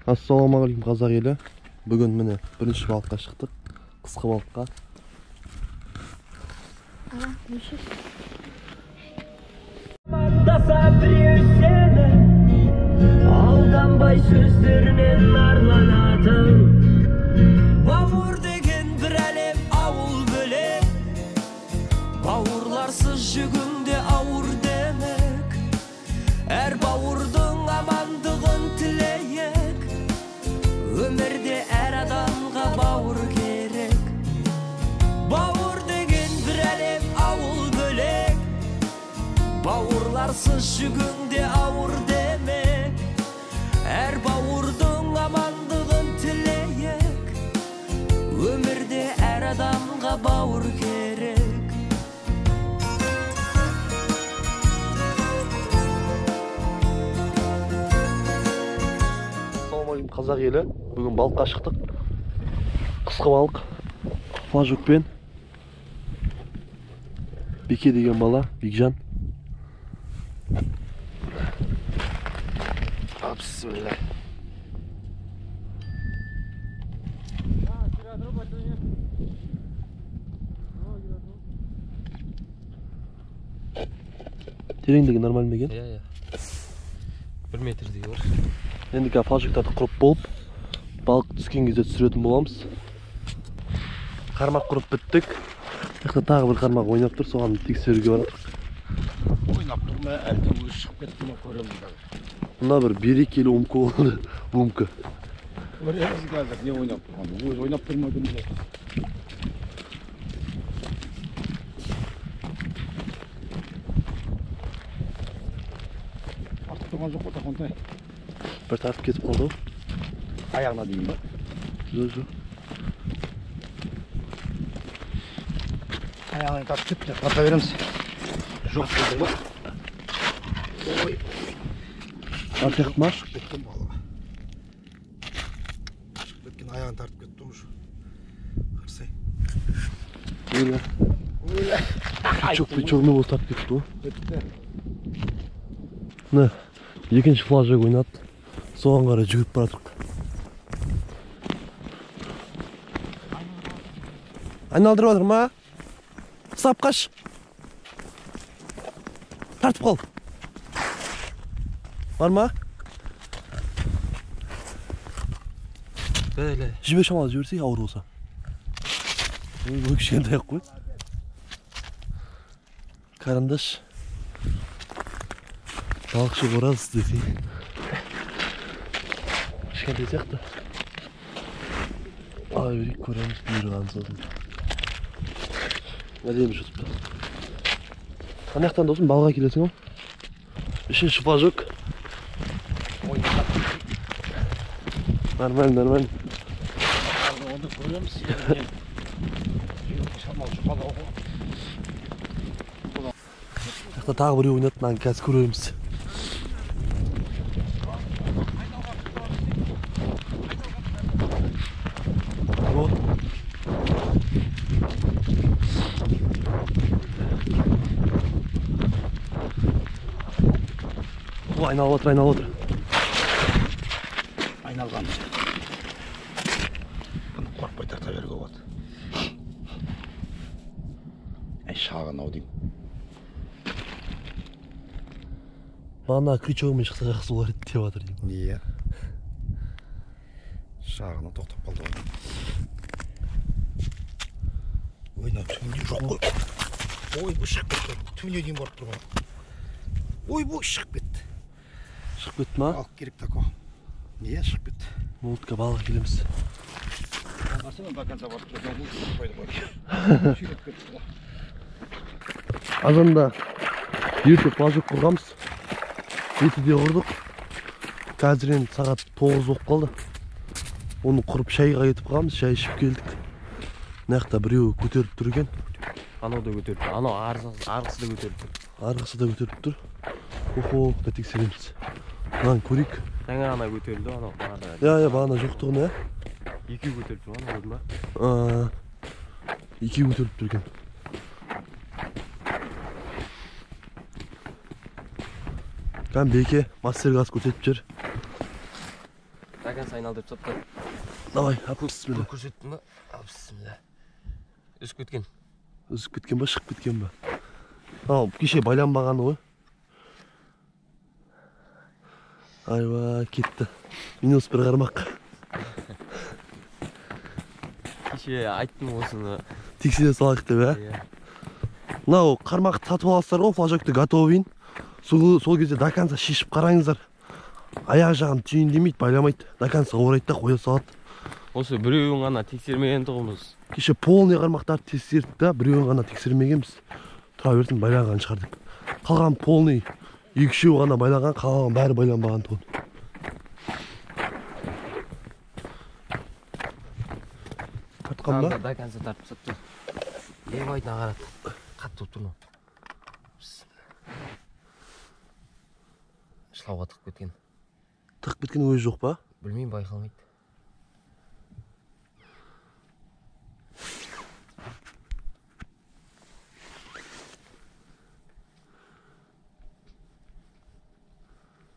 Ассалаумағалейкум қазақ елі. Бүгін міне бірінші балыққа шықтық. Қысқы балыққа. Алданбай сөздерінен арланатын. Бауыр деген бір әлем, ауыл бөлек. Бауырларсыз жүгіңде ауыр демек. Әр бауырдың амандығын тілейік. Өмірде әр адамға бауыр керек. Бауыр деген бір әлем, ауыл бөлек. Бауырларсыз жүгіңде ауыр демек. Әр бауырдың амандығын тілейік. Өмірде әр адамға бауыр керек. Ассалаумағалейкум қазақ елі. Бүгін балыққа шықтық. Қысқы балық. Флажокпен. Беке деген бала, Бекжан. Бисмилля. Тереңдігі нормаль ма екен? Иә, иә. 1 метрдей бар. Енді қазір флажоктарды құрып болып, балық түскен кезде түсіретін боламыз. Қармақ құрып біттік. Мына тағы бір қармақ ойнап тұр, соған тексеруге баратырық. Ойнап тұр ма, әлде өзі шығып кетті ме, көреміз қазір. Мына бір берекелі умка болды, умка. Көреміз қазір не ойнап тұрғанын. Өзі ойнап тұр ма күнде? Артып тұрған жоқ қой, Тақонтай. Бір тартып кетіп қалды ау. Аяғына дейін ба? Жоқ, жоқ. Аяғынан тартып кетті, тарта береміз. Жоқ болды ма? Ой. Артық ма? Шығып кеткен балығы. Шығып кеткен, аяғын тартып кетті уже. Қарасай. Өлі. Өлі. Крючок мен осы тартып кетті ғой. Кетті. Міне, екінші флажок ойнады. Соған қарай жүгіріп баратырық. Айналдырып жатыр ма? Сап қаш. Тартып қал. Бар ма? Бәле. Жібер шамалы жіберсек ауыр болса. Ой, бұл кішкентай ақ қой. Карандаш. Балықшы қораз десей. Кішкентай сияқты. Ала берейік, көреміз бұйырғанын сосын. Әдемі жұтыпты. Ана жақтан досым балға келесің ау. Үшінші флажок. Нормально, нормально. Оны көреміз. Жақта тағы біреу ойнады, мынаны қазір көреміз. О, айналып отыр, айналып отыр. Айналған. Бұны қорықпай тарта беруге болады. Әй, шағын ау деймін. Бағана крючогымен шықса жақсы болар еді деп жатыр деймін. Иә. Шағыны тоқтап қалды ғой. Ой, мынау түбінде жоқ қой. Ой, бұл шығып кетті. Түбіне дейін барып тұр ғой. Ой, бұл шығып кетті. Шығып кетті ма? Алып керек тако. Иә, шығып кетті. Молотка балық келеміз. Барсana до конца барып тұр. Бұл шықпайды ғой. Сүйреп кетті ғой. Азанда ерте флажок құрғанбыз. Жетіде құрдық. Қазір енді сағат 9 болып қалды. Оны құрып шайға кетіп қалғанбыз. Шай ішіп келдік. Мына жақта біреуі көтеріп тұр екен. Анау да көтеріп тұр. Анау арғысы да көтеріп тұр. Арғысы да көтеріп тұр. Охо, тексереміз. Мынаны көрейік. Жаңа ғана көтерілді, анау бағана. Иә, иә, бағана жоқтығын, иә. Екеуі көтеріп тұр, анау көрдің ба? Екеуі көтеріп тұр екен. Кәм Беке, мастер-класс көрсетіп жүр. До конца айналдырып тастапты. Давай, бісміллә. Көрсеттім ба? Бісміллә. Үзіп кеткен. Үзіп кеткен ба, шығып кеткен ба? Ау, кеше байланбағаны ғой. Айва, кетті. Минус бір қармақ. Кеше айттым осыны. Тексере салайық деп, ә? Мынау қармақты сатып аласыздар ғой, флажокты готовыйын. Сол кезде до конца шешіп қараңыздар. Аяқ жағын түйіндемейді, байламайды. До конца орайды да қоя салады. Осы біреуін ғана тексермеген тұғымыз. Кеше полный қармақтарды тексердік та, біреуін ғана тексермегенбіз. Тұра берсін, байланған шығар деп. Қалған полный екі-үшеуі ғана байланған, қалған бәрі байланбаған тұғын. Тартқан ба? До конца тартып тастапты. Ебайтына қарады. Қатты болып тұр мынау. Шылауға тығып кеткен. Тығып кеткен өзі жоқ па? Білмеймін, байқалмайды.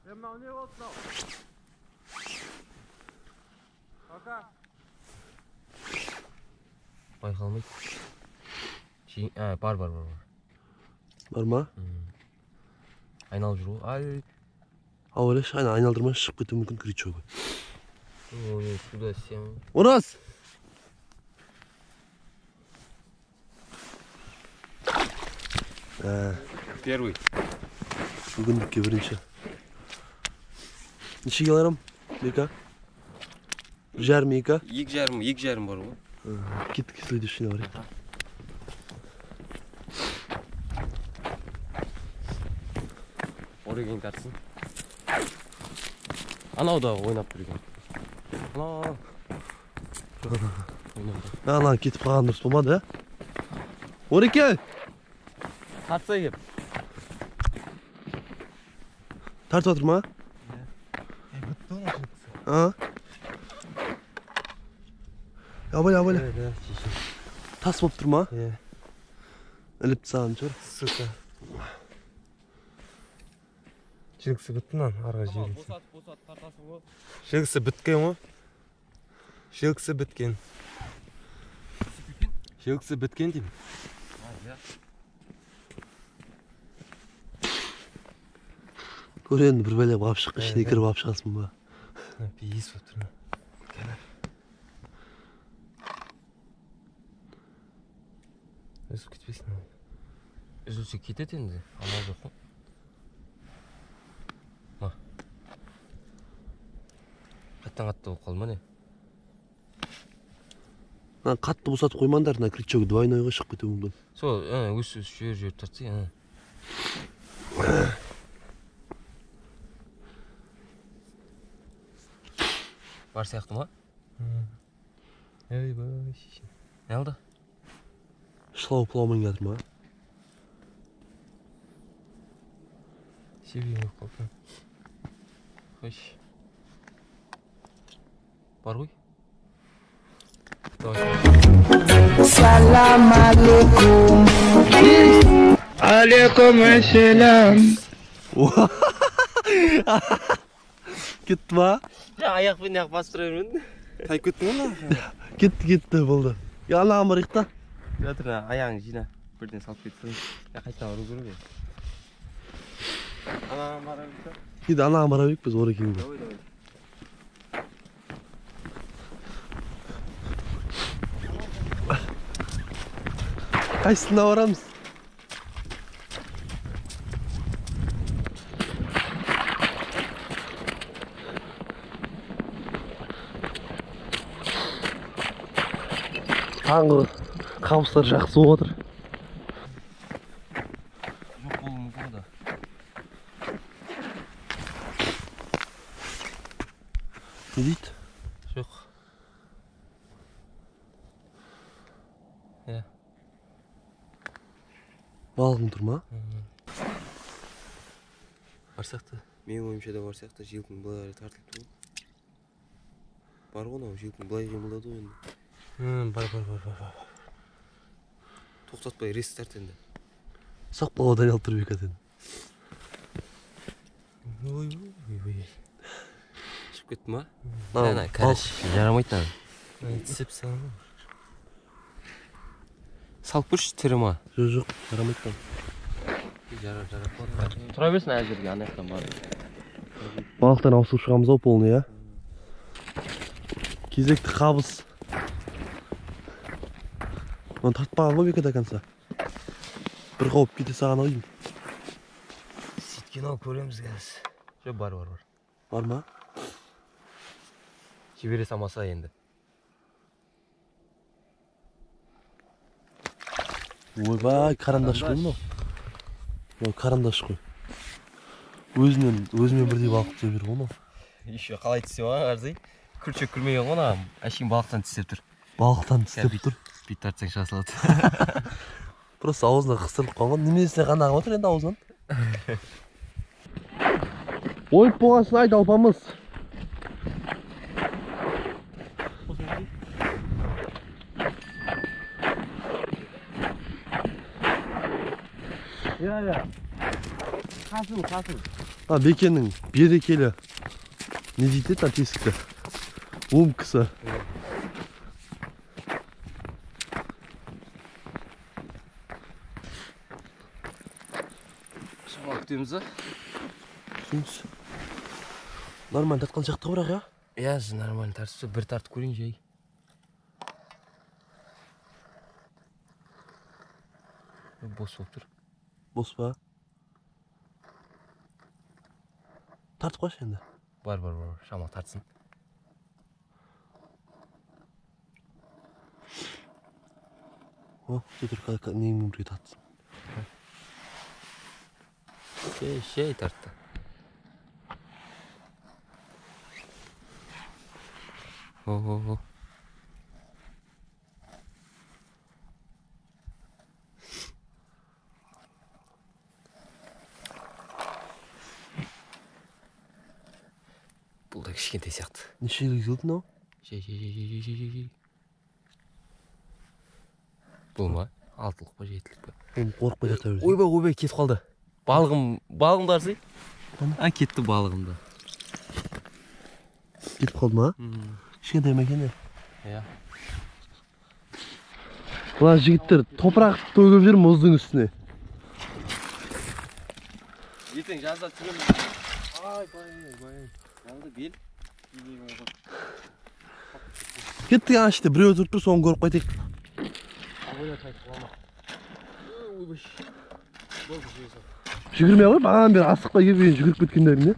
Мынау не болды мынау? Ака. Байқалмайды. Бар, бар, бар. Бар ма? Айналып жүр ғой. Ай. Ауылаш, айналдырмай шығып кетуі мүмкін крючогы. Ой, сюда сем. Ораз! Первый. Бүгіндікке бірінші. Неше килограмм? Бека? 1,5, 2? 2,5, 2,5 бар ғой. Кеттік, следующийіне барайық. Ореген тартсын. Анау да ойнап тұр екен. Анау. Ана кетіп қалған дұрыс болмады, ә? Ореке! Тартса кеп. Тартып жатыр ма? А? Абайла, абайла. Тас болып тұр ма? Иә. Іліп тастаған шығар. Сука. Желкісі бітті мынаның, арғы желкісі. Босатып, босатып тартасың ғой. Желкісі біткен ғой. Желкісі біткен. Желкісі біткен деймін. Көр енді бір бәле алып шық, ішіне кіріп алып шығасың ба? Бейіс болып тұр. Үзіліп кетпесін. Үзілсе кетеді енді, амал жоқ қой. Ма. Қаттан қатты болып қалды ма не? Мына қатты босатып қоймаңдар, мына крючок двойнойға шығып кетуі мүмкін. Сол, өс жіберіп тартсай. Бар сияқты ма? Ойбай, шеше. Не алды? Шылау пылаумен келатыр ма? Себең болып қалды. Қойш. Бар ғой. Давай. Салам алейкум. Алейкум ассалам. Кетті ма? Аяқпен аяқ басып тұра бермедің. Тайып кеттің ғой мына. Кетті, кетті, болды. Анаған барайық та. Жатыр, аяғың жина. Бірден салып кетсін. Қайтадан ұру керек. Анаған бара берейік та. Енді анаған бара берейік біз Орекеңге. Давай, давай. Қайсысына барамыз? Таңғы қамыстар жақсы болып отыр. Жоқ болуы мүмкін да. Не дейді? Жоқ. Иә. Балығың тұр ма? Бар сияқты. Менің ойымша да бар сияқты. Желкің былай тартылып тұр. Бар ғой мынау, желкің былай қимылдады ғой енді. Бар, бар, бар, бар. Тоқтатпай рес тарт енді. Сақ балаудан айналып тұр Бекат енді. Ой, ой, ой. Шығып Шығып кетті ма? Ана, караш жарамайды ана. Тістеп саламын. Салып көрші, тірі ма? Жоқ, жоқ, жарамайды. Жарап, жарап. Тұра берсін әзірге, ана жақтан барып. Балықтан ауысып шығамыз ау полный, иә? Кезекті қабыс. Оны тартпаған ғой беке до конца. Бір қауып кете саған ау деймін. Сөйткен ау, көреміз қазір. Жоқ, бар, бар, бар. Бар ма? Жібере салмаса енді. Ойбай, карандаш қой мынау. Мынау карандаш қой. Өзінен, өзімен бірдей балық түсе бер ғой мынау. Еще қалай түсе алған қарасай. Күршек күрмеген ғой мына. Әшейін балықтан тістеп тұр. Балықтан тістеп тұр. Бит тартсаң шыға салады. Просто аузына қыстырылып қалған. Немесіне ғана ағып отыр енді аузынан. Ойып болғасын айт алпамыз. Иә, иә. Қасым, қасым. А, Бекеннің берекелі не дейді еді тесікті? Умкасы. Шамал күтеміз, а? Күтеміз. Нормально тартқан сияқты бірақ, иә? Иә, нормально тартып, бір тартып көрейін жай. Бос болып тұр. Бос па? Тартып қойшы енді. Бар, бар, бар, шамал тартсын. О, тұр, немен бірге тартсын. Шей, шей тартты. О, о, о. Бұл да кішкентай сияқты. Неше келді мынау? Жей, жей, жей, жей, жей, жей, жей. Бұл ма? Алтылық па, жетілік па? Оны қорықпай тарта берсең. Ойбай, ойбай, кетіп қалды. Балығым, балығымды қарасай. А, кетті балығым да. Кетіп қалды ма? Кішкентай ма екен, иә? Мына жігіттер топырақ төгіп жүр мұздың үстіне. Ертең жазда түсіреміз. Ай, бай, бай. Алды бел. Кеттік ана іште біреу тұрып тұр, соны көріп қайтайық. Жүгірмей ғой, бағанадан бері асықпай келіп енді жүгіріп кеткендерің не?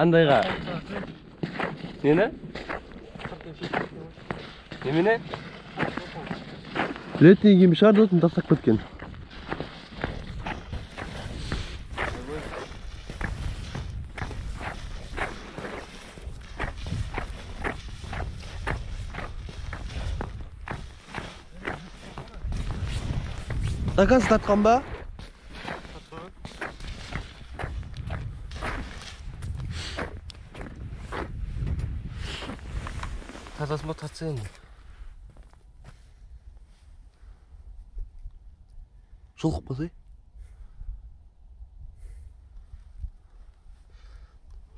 Андайға. Нені? Немене? Летний киім шығар, досым тастап кеткен. До конца тартқан ба? Тартасың ба, тартса енді. Жұлқып басай.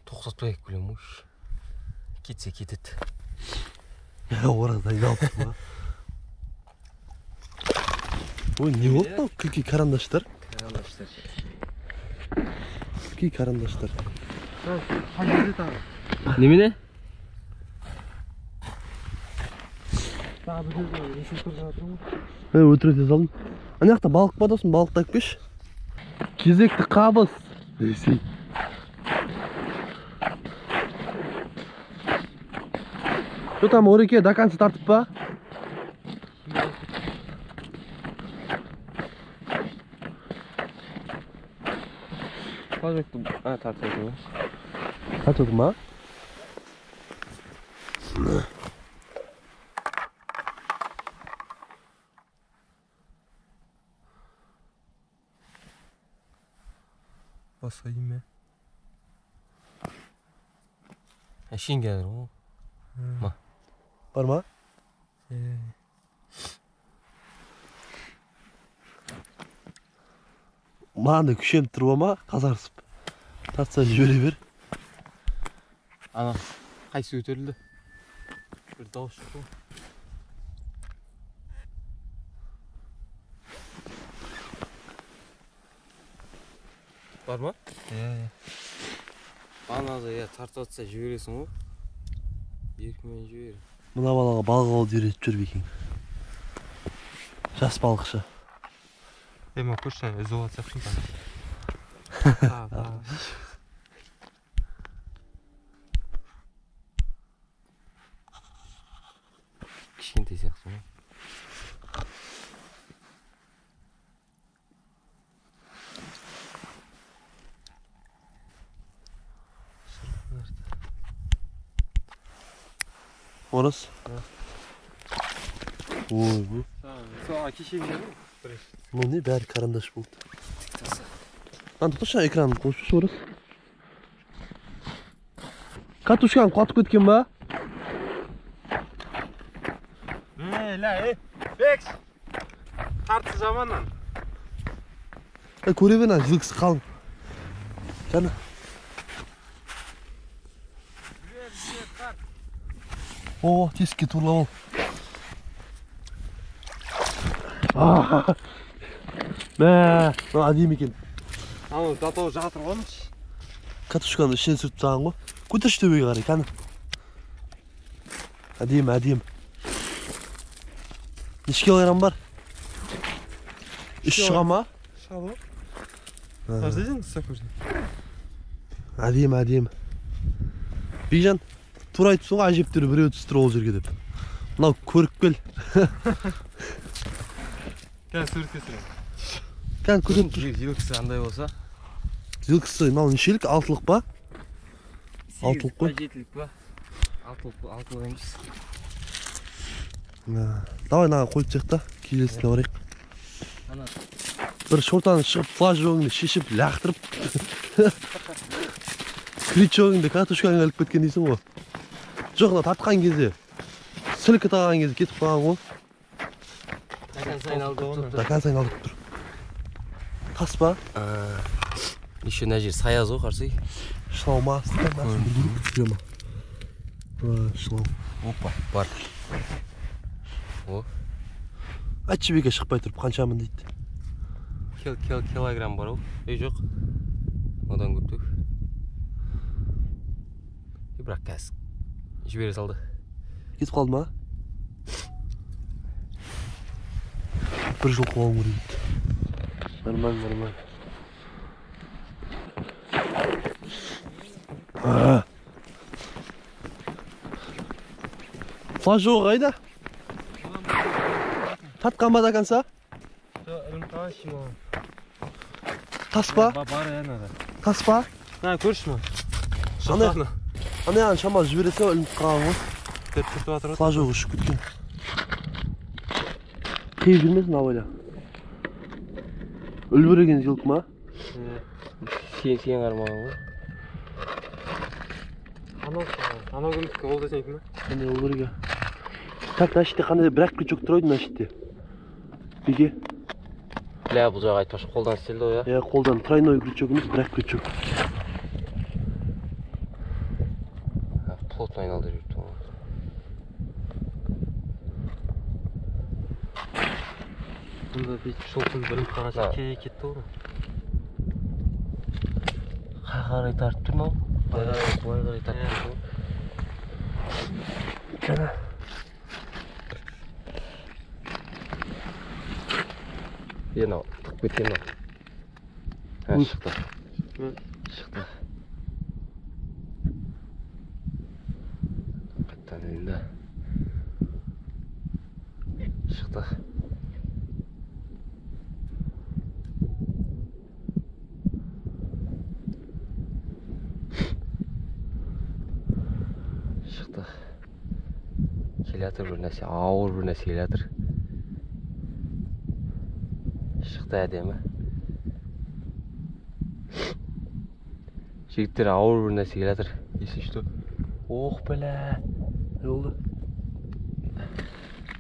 Тоқтатпай күлем ғой. Кетсе кетеді. Ораза айналып тұр ма? Ой, не болды мынау? Күлкі карандаштар. Карандаштар. Күлкі карандаштар. Немене? Өтірете салдым. Ана жақта балық бар досым, балықты алып келші. Кезекті қабыс. Ресей. Что там, Ореке, до конца тартып па? А, тартып отыр ғой. Тартып отыр ма? Басайын ме? Әшейін келер ғой. Ма. Бар ма? Маған да күшеніп тұрып ма, қазарысып. Тартса жібере бер. Ана қайсы көтерілді? Бір дауыс шықты ғой. Бар ма? Иә. Анада иә тартып атса жібересің ғой. Еркімен жібер. Мына балаға балық алуды үйретіп жүр бекең. Жас балықшы. Ема көрші, үзіп алатын сияқтысың. Кішкентай сияқты ғой. Орыс. Ой, бұл. Сол кешегі жер ғой. Мынау не, бәрі карандаш болды. Lan тоқташы, экранын қосып Орыс. Катушкаң қатып кеткен ба? Бекс! Тартсы жаманнан. Көре бер, жилкісі қалың. Кәні. О, тесікке турлап ал. Мә, мынау әдемі екен. Анау зато жатыр ғой. Катушканы ішінен сүртіп тастаған ғой. Көтерші төбеге қарай, кәні. Әдемі, әдемі. Неше килограмм бар? 3 шыға ма? Шығады ғой. Қарасайсың, ұстап көрсін. Әдемі, әдемі. Бекжан, тура айтыпсың ғой, әжептәуір біреу түсіп тұр ол жерге деп. Мынау көріп кел. Кәне суретке түсірейін. Кәне көтеріп тұр. Жилкісі қандай болса? Жилкісі мынау нешелік? 6-лық па? 6-лық қой. 7-лік па? 6-лық емес. Давай мынаған қойып тастайық та, келесіне барайық. Бір шортаны шығып, флажогыңды шешіп, лақтырып, крючогыңды катушкаңа іліп кеткен дейсің ғой. Жоқ, мына тартқан кезде, сілкі тағған кезде кетіп қалған ғой. До конца айналдырып тұр. Тас па? Еще мына жер саяз ғой, қарасай. Шылау ма? Түсіре ма? Шылау. Опа, бар. О. Айтшы беке, шықпай тұрып қаншамын дейді. Килограмм бар ол. Ей, жоқ. Одан көптік. Бірақ қазір жібере салды. Кетіп қалды ма? Бір жыл қуалым керек еді. Нормально, нормально. Флажок қайда? Тартқан ба до конца? Тас па? Бар, әнада. Тас па? На, көрші ма? Ана шамалы жібересе ілініп қалған ғой. Деп түртіп жатыр. Флажок ұшып кеткен. Қиып жүрмесін абайла. Үлбіреген жылқы ма? Сен қармаған ғой. Анау кімдікі, ол да сенікі ме? Қандай ол керек. Так, мына шетте қандай бір ақ крючок тұр еді мына шетте. Беке. Бля, бұл жағы айтпашы, қолдан істелді ғой, иә? Қолдан тройной крючок емес, бір ақ крючок. Плотно айналдырып жүріпті ғой. Бұнда бүйтіп шолқын білініп қалған кетті ғой. Қай қарай тартып тұр мынау? Былай қарай тартып тұр ғой. Кәні. Мынау тығып кеткен мынау. Шықты. Шықты. Қайтадан ілінді. Шықты. Шықты. Келе жатыр бір нәрсе, ауыр бір нәрсе келе жатыр. Шықты әдемі. Жігіттер, ауыр бір нәрсе келе жатыр. Если что. Ох, бля. Не болды?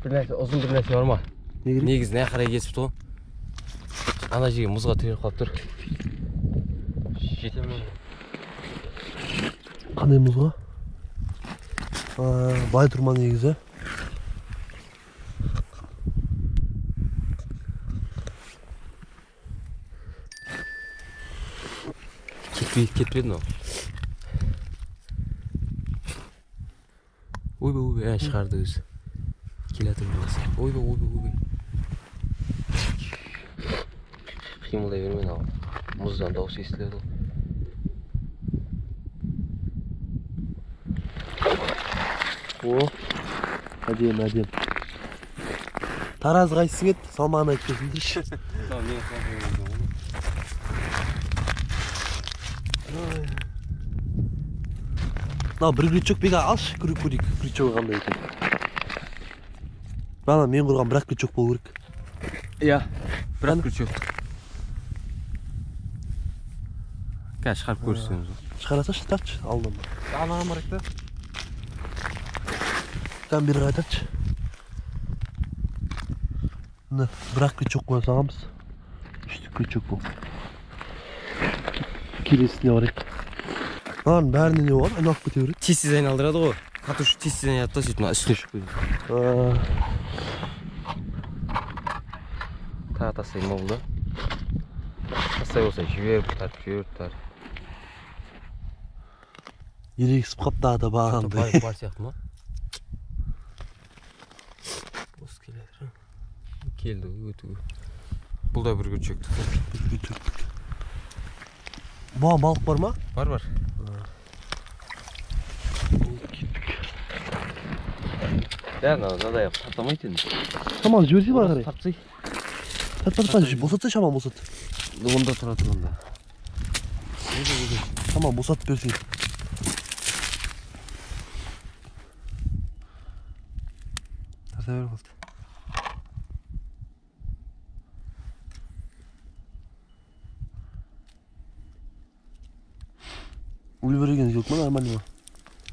Бір нәрсе, ұзын бір нәрсе бар ма? Не керек? Негізі мына қарай кесіпті ғой. Ана жерге мұзға тіреліп қалып тұр. Қандай мұз ғой? Былай тұр ма негізі? Кетпеді мынау. Ойбай, ойбай, шығарды өзі. Келе жатыр бір нәрсе. Ойбай, ойбай, ойбай. Қимылдай берме мынау. Мұздан дауыс естіледі ғой. О, әдемі, әдемі. Таразы қайсысы кетті? Салмағын айтып берсеңдерші. Мынау бір крючок беге алшы, көрейік, крючогы қандай екен. Ана мен құрған бір-ақ крючок болу керек. Иә, бір-ақ крючок. Қазір шығарып көрсетеміз. Шығара салшы, тартшы, алдынан. Анаған барайық та. Там бері қайтаршы. Міне, бір-ақ крючок қоя саламыз. Үштік крючок бұл. Келесіне барайық. Мынаның бәріне не болады? Айналып кете береді. Тез-тез айналдырады ғой. Катушка тез-тез айналады да, сөйтіп мына үстіне шығып кетеді. Тағы тастай ма бұл да? Тастай болса жіберіп, тартып, жіберіп, тартып. Ерегісіп қалып тағы да бағандай. Бар сияқты ма? Бос келеді. Келді өтуге. Бұл да бір крючоктік. Бір крючоктік. Бұған балық бар ма? Бар, бар. Кеттік. Да, мынадай тартамайды енді. Шамал жіберсей былай қарай. Тартсай. Тарт, тарт, босатсай, шамал босат. Онда тұра тұр онда. Шамал босатып берсей. Тарта бер болды. Үлбіреген жилка ма, нормально ма?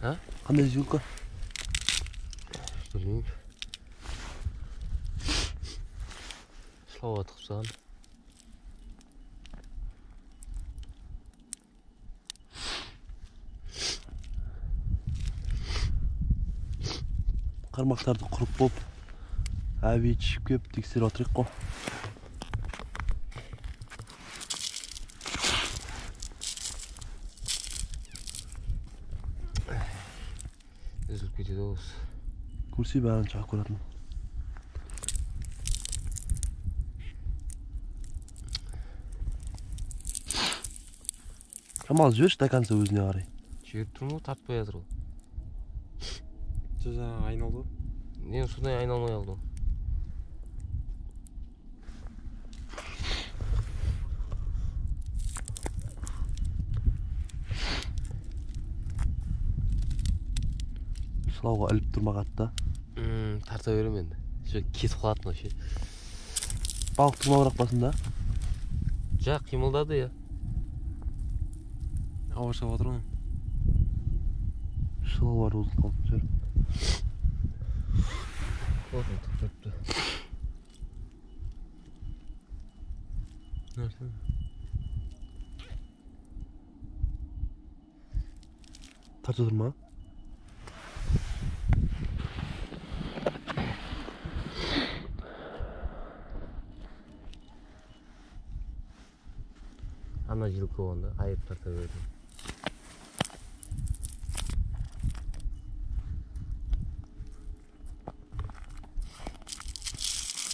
А? Қандай жилка? Білмеймін. Шылауға тығып тастаған. Қармақтарды құрып болып, обед ішіп кеп тексеріп отырайық қой. Үзіліп кетеді осы. Көрсе бәрін шағып көретін. Шамал жіберші до конца өзіне қарай. Жіберіп тұрмын ғой, тартпай жатыр ол. Жаңа айналды ғой. Не, содан айналмай қалды ол. Шылауға іліп тұрмақ атты. Тарта беремін енді. Ше, кетіп қалады мынау ше. Балық тұрма бірақ басында. Жа, қимылдады я. Ауа шауып отыр ғой. Шылаулар озылып қалды жер. Отын тықтырыпты. Нәрсе? Тартып отыр ма? Ана жилка болғанда айырып тарта бердім.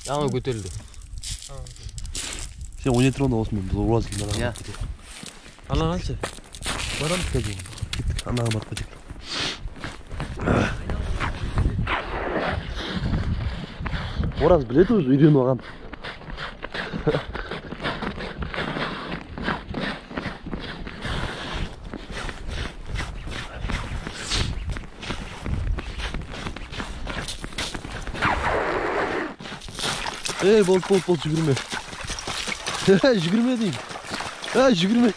Ана көтерілді. Сен ойнай тұр онда осымен, біз оразды Иә. Ана қанша? Барамыз қазір. Кеттік, анаға барып кетейік. Ораз біледі өзі, үйреніп алған. Ей, болды, болды, болды, жүгірме. Жүгірме деймін. Жүгірме.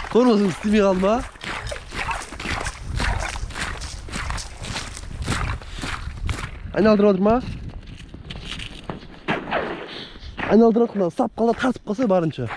Тормозың істемей қалды ма? Айналдырып отыр ма? Айналдырып отыр, ұстап қалса, тартып қалса барынша.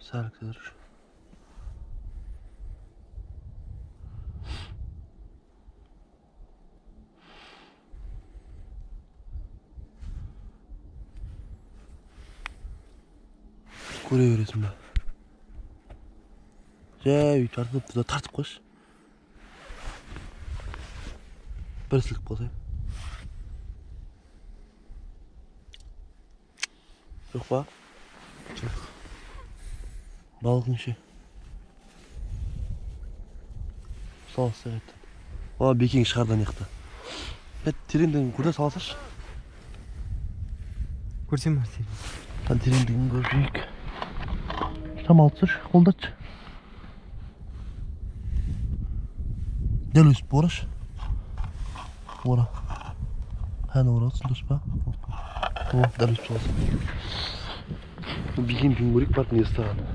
Сәл кідірші. Көре бересің ба? Жай өйтіп тартып тұр да, тартып қойшы. Бір сілкіп қалсай. Жоқ па? Жоқ. Балық неше? Саласы қайттан. О, бекең шығарды ана жақта. Тереңдігін көрде саласашы. Көрсем ба сен? Тереңдігін көрейік. Шамалы түсірші, қолдатшы. Дәл өсіп орашы. Ора. Әне орасың, дұрыс па? О, дәл өсіп саласың. Бекең көрейік барып не ұстағанын.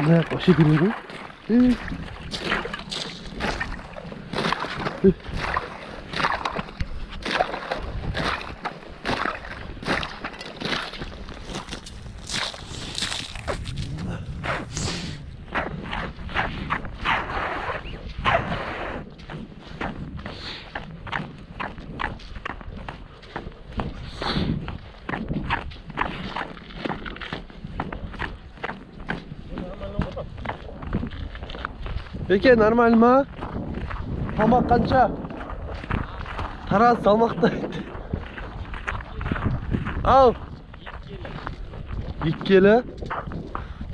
Вообще көрмейді ғой. Беке, нормально ма? Салмақ қанша? Тараз салмақты. Ал. 2 келі.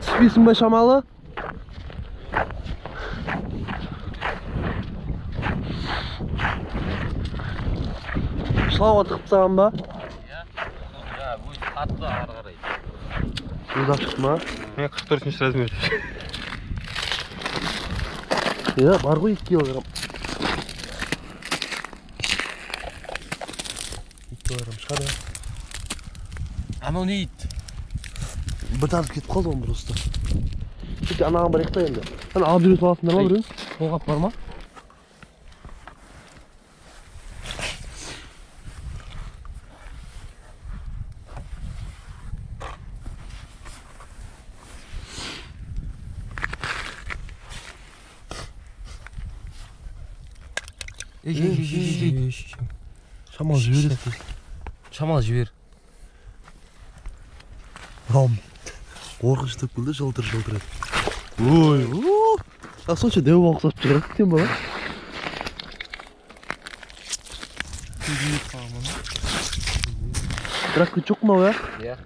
Түспейсің ба шамалы? Шылауға тығып тастаған ба? Иә. Өзі қатты ары қарай. Өзі ақ шықты ма? Мен 44-ші размер. Иә, бар ғой 2 килограмм. 2 килограмм шығады. Анау не ит? Бір тартып кетіп қалды оны просто. Сөйтіп анаған барайық та енді. Ана алып жүре саласыңдар ма біреуін? Қолғап бар ма? Шамал жібереді. Шамал жібер. Ром. Қорқынышты күлді, жылтыр-жылтыр етіп. Ой, а сонша дәу балық ұқсап шығарады екен бала. Бірақ крючок мынау, иә? Иә.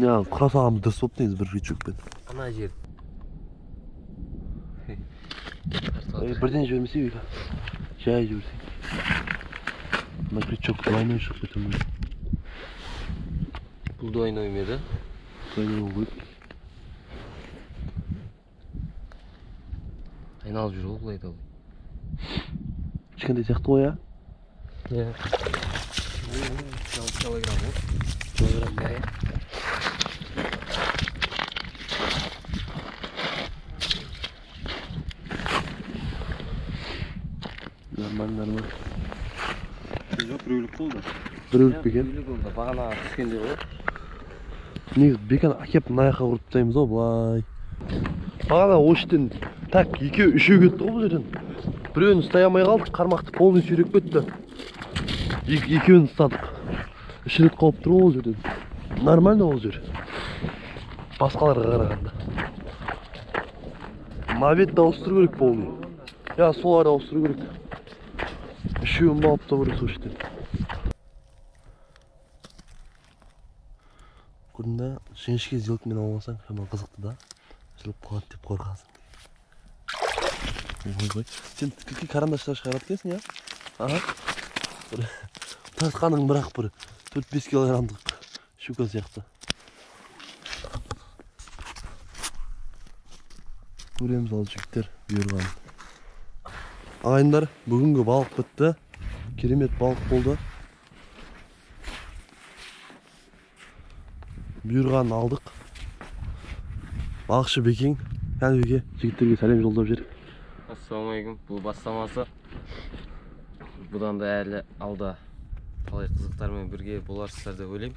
Иә, құра салғанымыз дұрыс болыпты негізі бір крючокпен. Ана жер. Бірден жібермесе екі. Жай жіберсең. Мына крючок двойной шығып кетуі мүмкін. Бұл двойной ма еді? Двойной болу керек. Айналып жүр ғой былай да. Кішкентай сияқты ғой, иә? Иә. Килограмм ғой. Килограмм. Нормально, нормально. Жоқ, біреулік болды. Біреулік пе екен? Біреулік болды, бағана түскенде ғой. Негізі бекан әкеп мына жаққа ұрып тастаймыз ғой былай. Бағана осы жерден так екеу үшеу кетті ғой бұл жерден. Біреуін ұстай алмай қалдық, қармақты полный сүйреп кетті. Екеуін ұстадық. Үш рет қауып тұр ғой ол жерден. Нормально ол жер. Басқаларға қарағанда. Мына бетті ауыстыру керек полный. Я соларды ауыстыру керек. Үшеуін алып тастау керек сол жерден. Көрдің да, жіңішке зелкмен ауласаң шамалы қызықты да, үзіліп қалады деп қорқасың. Ой, сен кілки карандаштар шығарады екенсің, иә? Аха. Тартқаның бірақ бір 4-5 килограммдық щука сияқты. Көреміз ал жігіттер бұйырған. Ағайындар, бүгінгі балық бітті. Керемет балық болды. Бұйырғанын алдық. Балықшы Бекең. Кәне, Беке, жігіттерге сәлем жолдап жібер. Ассалаумағалейкум. Бұл бастамасы. Бұдан да әлі алда талай қызықтармен бірге боларсыздар деп ойлаймын.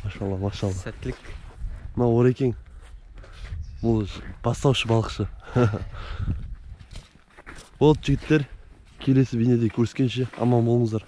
Машалла, машалла. Сәттілік. Мынау Орекең. Бұл бастаушы балықшы. Болды, жігіттер, келесі бейнеде көріскенше аман болыңыздар.